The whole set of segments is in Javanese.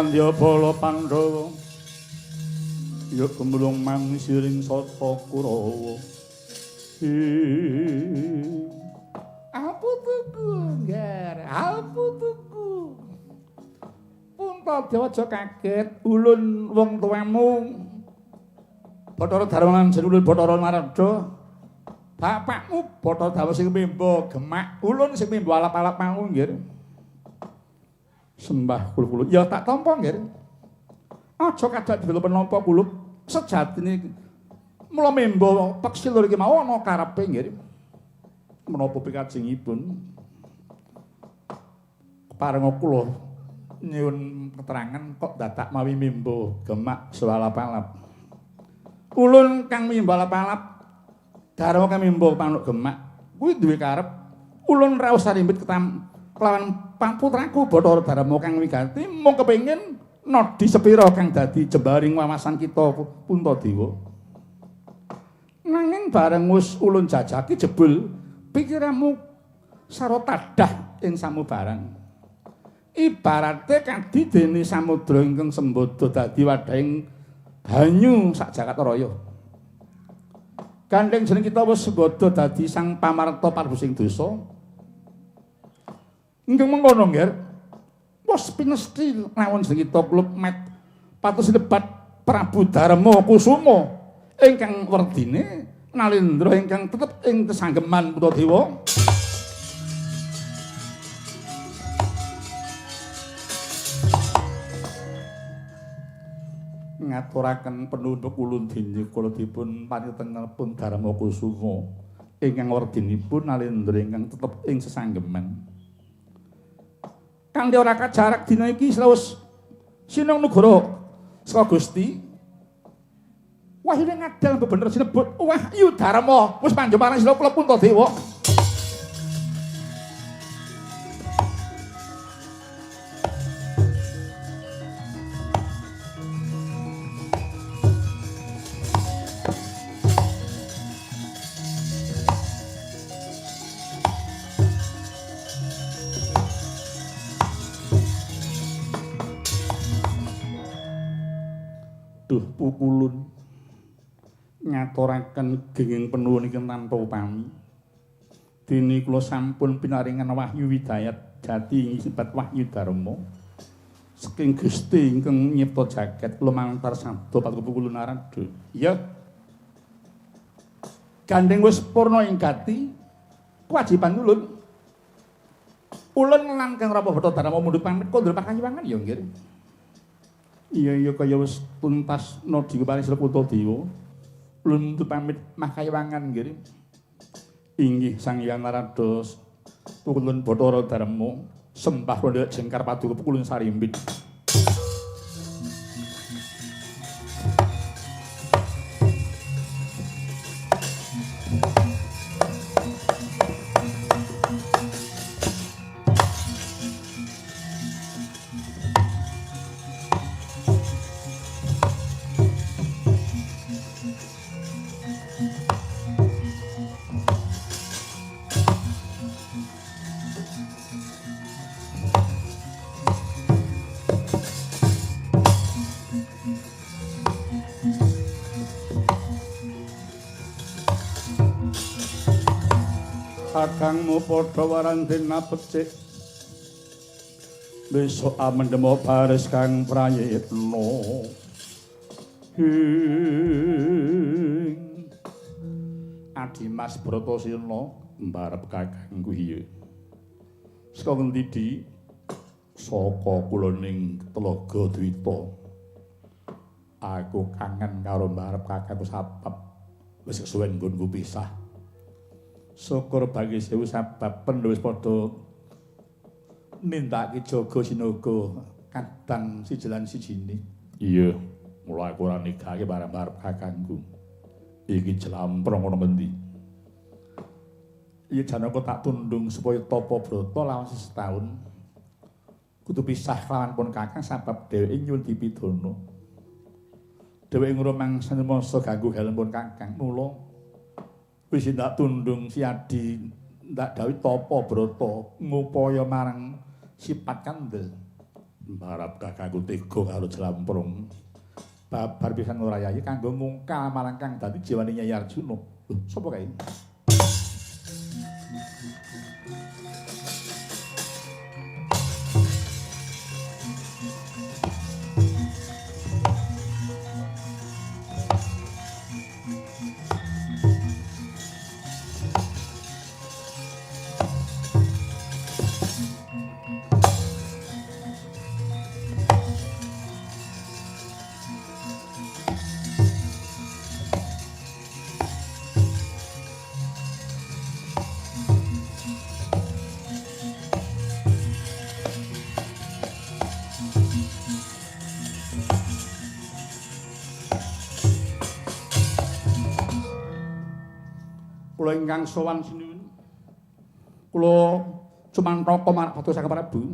Sandya bala Pandhawa ya gemlung mangsiring sata Kurawa. Aputuku, Ngger, aputuku. Puntadewa aja kaget, ulun wong tuamu. Bathara Darma lan ulun Bathara Narada. Bapakmu Bathara Darma sing mimba gemak, ulun sing mimba alap-alap mau, Nggir. Sembah kula-kula. Ya tak tampa, Nggir. Aja kadak dibela penampa kula sejatine mula memba peksi loro iki mau ana karepe, Nggir. Menapa pikajengipun? Parenga kula nyuwun keterangan kok dadak mawi memba gemak sewalap-alap. Ulun kang mimba alap-alap, Darma kang mimba manuk gemak kuwi duwe karep. Ulun raos sarimbit ketam kelawan putraku Bathara Darma kang wigati mung kepengin nodi sepira kang dadi jembaring wawasan kita Puntadewa. Nanging bareng wis ulun jajaki jebul pikiranmu sarwa tadah ing samubarang. Ibarate kadi dene samudra ingkang sembada dadi wadhahing banyu sak jagat raya. Gandeng jeneng kita wis sembada dadi sang pamarta parbusing dosa. Ingkang mengkono, Ngger. Wis pinesti lawon jeneng kita klub met patus lebat Prabu Darma Kusuma ingkang werdine Nalendra ingkang tetep ing tesanggeman Puntadewa. Ngaturaken penunduk ulun dene kula dipun panitengenipun Darma Kusuma ingkang werdinipun Nalendra ingkang tetep ing sesanggeman. Kanthi ora kajarak dina iki wis sinung nugara saka Gusti. Wahyune ngadal bebener sinebut Wahyu Darma wis panjemaran sila kula Puntadewa. Duh pukulun ngaturaken genging penuwun ingkang tanpa upami. Dene kula sampun pinaringan wahyu widayat jati sinebut Wahyu Darma saking Gusti ingkang nyipta jagat kula mantar sabda paduka pukulun Narada. Iya. Gandeng wis purna ing gati kewajiban ulun. Ulun lan Kang Rama Bathara Darma mundhut pamit kondur pakayiwangan ya, Nggir. Iya iya kaya wis tuntas nodi paring sira Puntadewa. Ulun pamit makayiwangan, Nggir. Inggih Sang Hyang Narada pukulun Bathara Darma sembah kula jengkar paduka pukulun sarimbit. Kakangmu padha warandena becik besok amendemo baris kang prayitna. Adimas Bratasena mbarep kakangku iya. Saka ngendi, Di? Saka kuloning Telaga Dwita. Aku kangen karo mbarep kakangku sabab wis kesuwen nggonku pisah. Syukur bagi sewu sabab pendho wis padha nindakake jaga sinaga kadang sijelan sijine. Iya, mula aku ora nigake bareng-bareng kakangku. Iki jlamprong ana ngendi? Iya Janaka tak tundung supaya tapa brata lawas setahun. Kudu pisah kelawan pun kakang sabab dheweke nyuwun dipidana. Dheweke ngrumangsa masa ganggu dalem pun kakang. Mula wis ndak tundung si Adi ndak dawuh tapa brata ngupaya marang sifat kandel. Mbarap kakangku tega karo Jlamprong. Babar pisan ora Yayi kanggo ngungkal marang kang dadi jiwane Yayi Arjuna. Lho, sapa kae? Kula ingkang sowan sinuwun. Kula cumantaka marang pados Sang Prabu.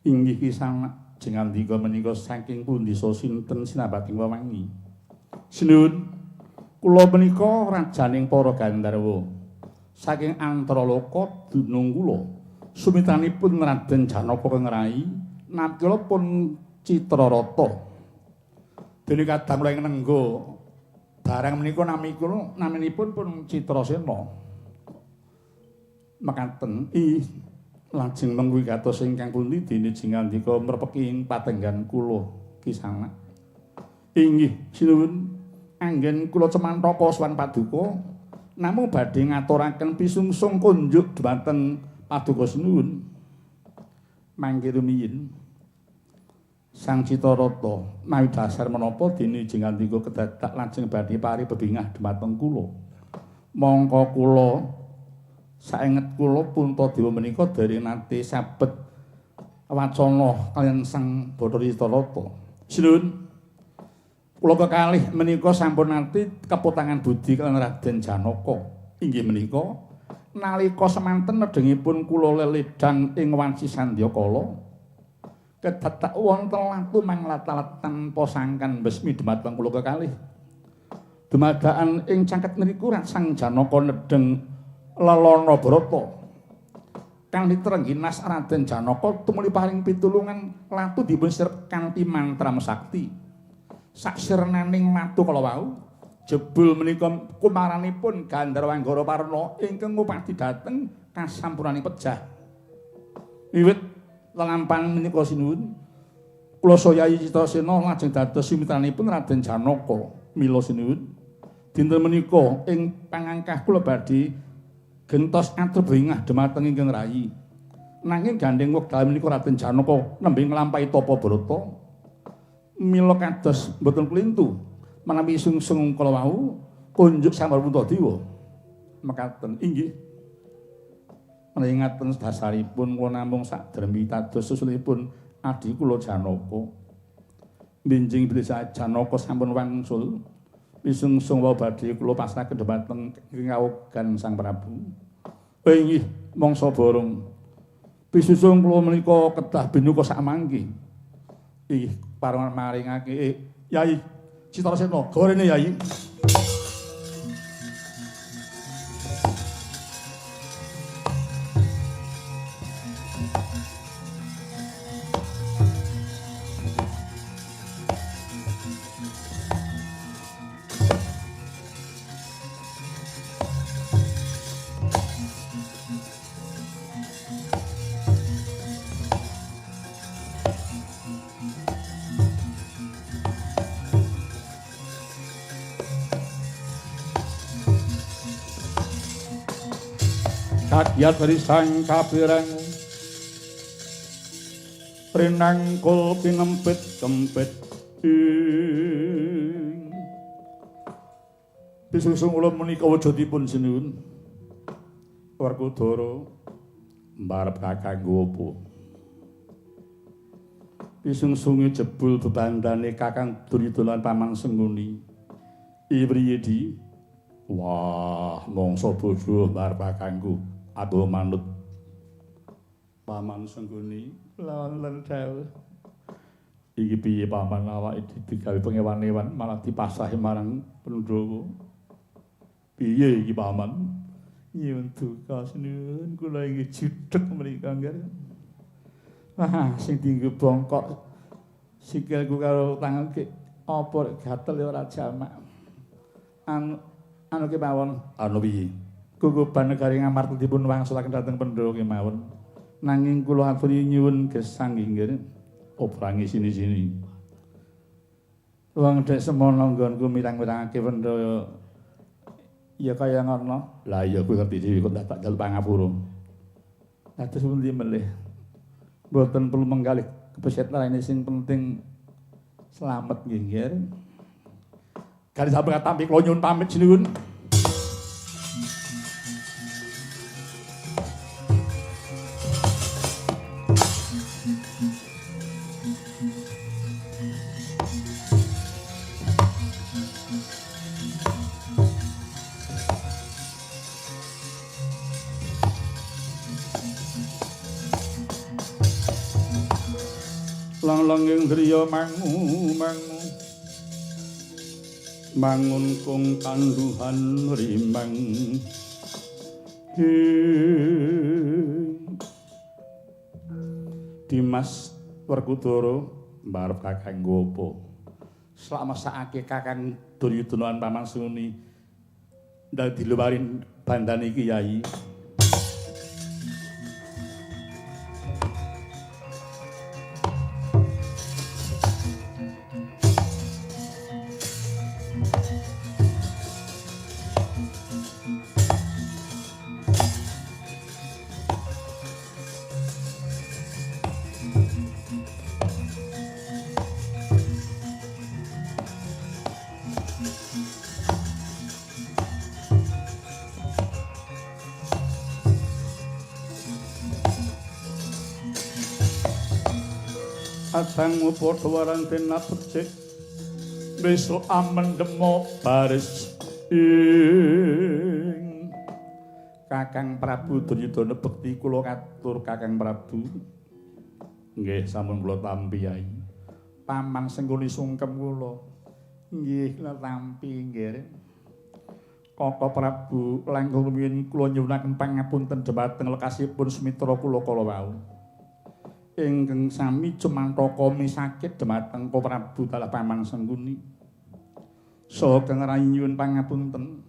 Inggih kisanak jengandika menika saking pundi sinten sinambating wewangi. Sinuwun, kula menika rajaning para gandharwa. Saking Antaraloka dunung kula. Sumitranipun Raden Janaka kang rai, nami kula pun Citrarata. Dene kadang kula ing nengga barang menika nami kula naminipun pun Citrasena. Mekaten ih lajeng mengku kados ingkang pundi dene jengandika mrepeki ing patenggan kula kisanak. Inggih sinuwun, anggen kula cemantaka sowan paduka namung badhe ngaturaken pisungsung kunjuk dhumateng paduka sinuwun. Mangke rumiyin Sang Citarata mawi dasar menapa dene jengandika kedadak lajeng badhe pari bebingah dhumateng kula. Mongko kula saenget kula Puntadewa menika dereng nate sabet wacana kaliyan Sang Bathara Citarata. Sinuwun, kula kekalih menika sampun nate keputangan budi kaliyan Raden Janaka. Inggih menika nalika semanten nedhengipun kula leledang ing wanci sandyakala kedadak wonten latu manglatalat tanpa sangkan besmi dhumateng kula kekalih. Dumadakan ing caket mriku Sang Janaka nedheng lelana brata. Kang ditrengginas Raden Janaka tumuli paring pitulungan latu dipun sirep kanthi mantra sakti. Saksirnaning latu kala wau jebul menika kumaranipun Gandharwa Anggara Parna ingkang ngupati dhateng kasampurnaning pejah. Wiwit lelampahan menika sinuwun kula Yayi Citrasena lajeng dados sumitranipun Raden Janaka. Mila sinuwun dinten menika ing pangangkah kula badhe gentos atur bringah dhumateng ingkang rayi. Nanging gandheng wekdal menika Raden Janaka nembe nglampahi tapa brata. Mila kados mboten klintu menawi sungsung kala wau kunjuk Sang Puntadewa. Mekaten inggih. Menawi ngaten dasaripun kula namung sakdermi dados susulipun adhi kula Janaka. Benjing bilih Janaka sampun wangsul pisungsung wau badhe kula pasrahaken dhumateng kawogan Sang Prabu. Inggih mangsa bareng. Pisusung kula menika kedah binuka sakmangke. Inggih pareng maringake Yayi Citrasena gorene Yayi. Kadyat dari sang kapireng rinangkul pinempit kempit ing pisusung kula menika wujudipun sinuwun Werkudara mbarep kakangku apa pisungsunge jebul bebandane Kakang Duryudana Paman Sengkuni. Ipriye di? Wah, mongso bodho mbarep kakangku. Aku manut Paman Sengkuni. Lawan dawuh. Iki piye paman awake digawe pengewan-ewan malah dipasahi marang Pandhawa. Piye iki paman? Nyuwun duka sinuwun kula inggih judhek mrika nggih. Wah, sing dienggo bongkok sikilku karo tangan ki apa gatel ya ora jamak. Anu kemawon. Anu piye? Guguban negari Ngamarta dipun wangsulaken dhateng Pandhawa kemawon. Nanging kula aturi nyuwun gesang nggih. Obrangi sini-sini. Wong dek semono nggonku mirang-mirangake Pandhawa ya kaya ngono. Lah iya kuwi ngerti dhewe kok tak jaluk pangapura. Dados pundi melih. Mboten perlu menggalih kebeset lain sing penting selamat nggih nggih. Kali sampe katampi kula nyuwun pamit sinuwun. Lang-langing griya mangu mangu mangun kung kanduhan rimang Dimas Werkudara mbarep Kakang apa? Selak mesakake Kakang Duryudana lan Paman Suni ndang diluwarin bandane iki Yai. Adangmu padha warang den becik besok amendemo baris ing Kakang Prabu Duryudana bekti kula katur Kakang Prabu. Nggih sampun kula tampi Yai. Paman Sengkuni sungkem kula. Nggih kula tampi nggih. Kaka Prabu langkung rumiyin kula nyuwunaken pangapunten dhumateng lekasipun sumitra kula kala wau. Ingkang sami cumantaka misakit dhumateng Kaka Prabu dalah Paman Sengkuni. Saha kang rayi nyuwun pangapunten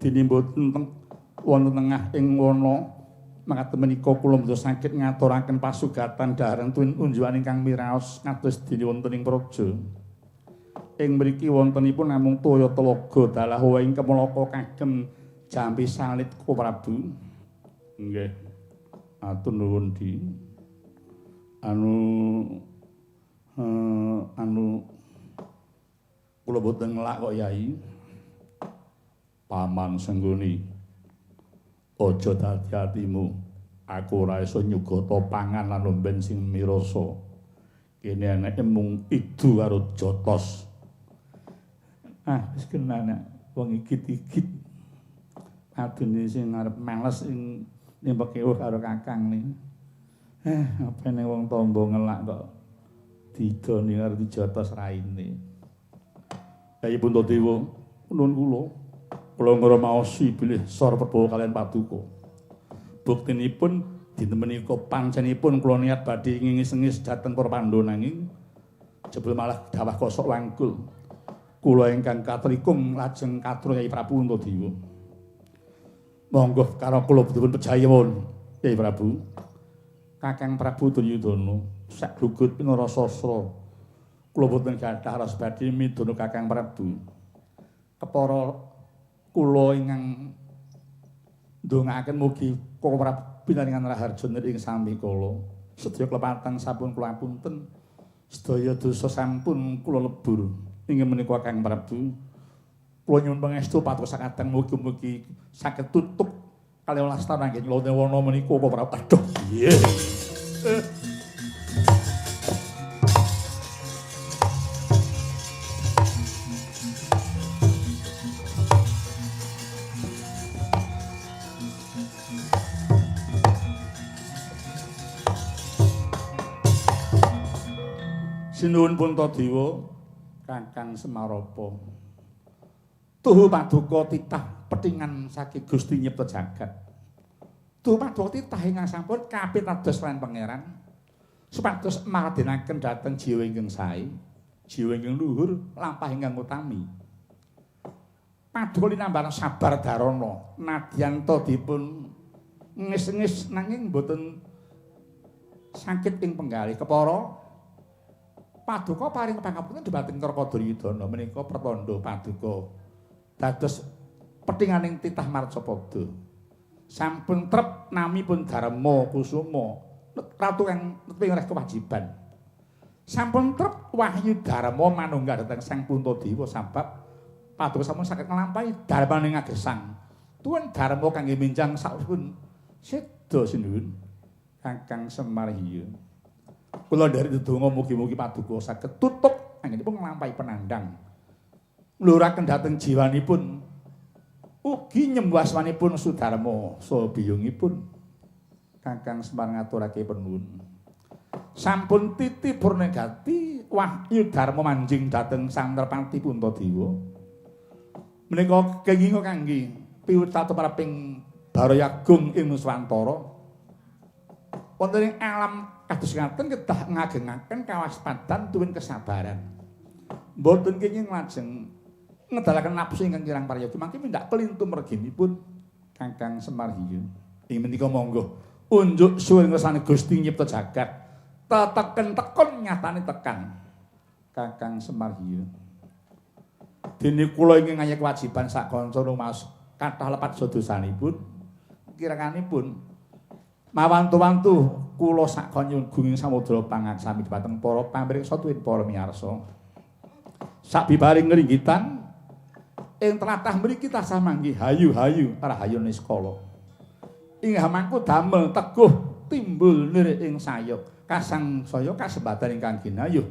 dene mboten wonten tengah ing wana makaten menika kula mboten saged ngaturaken pasugatan dhaharan tuwin unjukan ingkang miraos kados dene wonten ing praja. Ing mriki wontenipun namung toya telaga dalah ing kemlaka kagem jampi salit Kaka Prabu. Nggih. Atur nuwun Di. Anu kula boten ngelak kok Yai. Paman Sengkuni, aja dadi atimu. Aku ora iso nyugata pangan lan omben sing mirasa. Kene eneke mung idu karo jotos. Ah, wis kena nek wong igit-igit. Adune sing arep males ing ning pekewuh karo Kakang ning. Apene wong tombo ngelak kok didoni karo dijotos raine. Kyai Puntadewa, nuwun kula. Kula ngramaosi bilih sor perbawa kalian paduka. Buktinipun dinten menika pancenipun kula niat badhe ngingis-ngis dhateng para Pandhawa nanging jebul malah dawah kosok wangkul. Kula ingkang katrikung lajeng katur Kyai Prabu Puntadewa. Monggo karo kula dipun pejahi mawon Kyai Prabu. Kakang Prabu Duryudana sak glugut pinara sastra kula boten gadah ras badhe midana Kakang Prabu. Kepara kula ingkang ndongaaken mugi Kaka Prabu pinaringan raharja ing sambikala. Sedaya klepatan sampun kula apunten, sedaya dosa sampun kula lebur. Inggih menika Kakang Prabu, kula nyuwun pangestu patuk sakateng mugi-mugi saged tutuk kalih welas taun anggen kula wana menika Kaka Prabu. Aduh, piye. Sinuwun Puntadewa Kakang Semarapa. Tuhu paduka titah petingan saking Gusti nyipta jagat. Tuhu paduka titah ingkang sampun kapitados lan pangeran. Supados maradenaken dhateng jiwa ingkang sae, jiwa ingkang luhur, lampah ingkang utami. Paduka linambaran sabar darana, nadyan ta dipun ngis-ngis nanging boten sakit ing penggalih kepara. Paduka paring pangapunten dhumateng Raka Duryudana menika pertandha paduka dados petinganing titah marcapada. Sampun trep namipun Darma Kusuma, ratu kang nepi ngreh kewajiban. Sampun trep wahyu Darma manunggal dhateng Sang Puntadewa sabab paduka sampun saged nglampahi dharmaning agesang. Tuwin Darma kangge minjang sausipun seda sinuwun Kakang Semar hiya. Kula nderek ndedonga mugi-mugi paduka saged tutuk anggenipun nglampahi penandang. Ngluraken dhateng jiwanipun ugi nyembah asmanipun Sudarma saha biyungipun. Kakang Semar ngaturake penuwun. Sampun titi purnegati wahyu Darma manjing dhateng Sang Nerpati Puntadewa. Menika kenging kangge piwucal tumraping Barayagung ing Nuswantara. Wonten ing alam kados ngaten kedah ngagengaken kawaspadan tuwin kesabaran. Mboten kenging lajeng ngedalaken nafsu ingkang kirang prayogi mangke mindak kelintu merginipun Kakang Semar hiya. Ing menika monggo unjuk suwun ngersane Gusti nyipta jagat. Teteken tekun nyatane tekan. Kakang Semar hiya. Dene kula ingkang ngayahi kewajiban sak kanca rumaos kathah lepat dosanipun kiranganipun mawantu-wantu kula sak kanca gunging samudra pangaksami dhumateng para pamirsa tuwin para miyarsa. Sabibaring ngringgitan ing tlatah mriki tansah manggih hayu-hayu rahayu niskala. Ing hamangku damel teguh timbul nir ing sayuk kasang saya kasembatan ingkang ginayuh.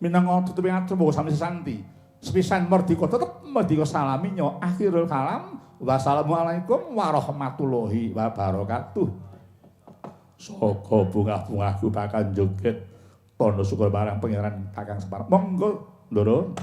Minangka tutuping atur sami sesanti. Sepisan merdika tetep merdika salaminya akhirul kalam. Wassalamualaikum warahmatullahi wabarakatuh. Saka bungah-bungahku bakal joget tandha syukur marang Pangeran Kakang Semar. Monggo, Ndoro.